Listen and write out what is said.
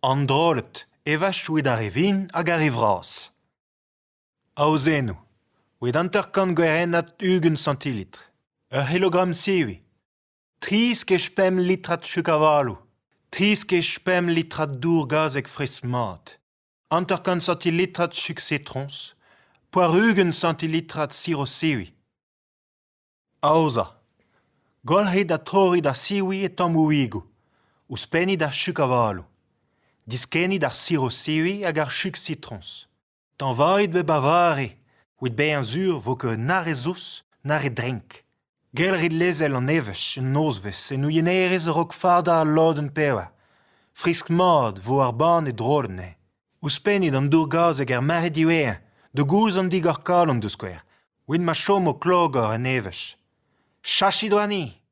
An drolet, evaj evit ar re vihan hag ar re vras. Aozennoù. Evit 50 gwerennad 20 santilitr. Ur c'hilogramm sivi. Tri skej pemp litrad chug-avaloù. Tri skej pemp litrad dour gazeg fresk-mat. 50 santilitrad chug sitroñs. 80 santilitrad siro-sivi. Aozañ. Golc'hit ha torrit ar sivi e tammoùigoù. Ouzhpennit ar chug-avaloù. Diskennit ar siro-sivi hag ar chug sitroñs. Tañvait bep a vare evit bezañ sur 'vo ket na re zous na re drenk. Gell a rit lezel an evaj un nozvezh en ho yenerez a-raok fardañ al lodenn pevar. Fresk-mat 'vo ar banne drol anezhañ. Ouzhpennit an dour-gazeg er mare diwezhañ, da goulz an digor-kalon da skouer, evit ma chomo klogor en evaj. Cheñchit warni !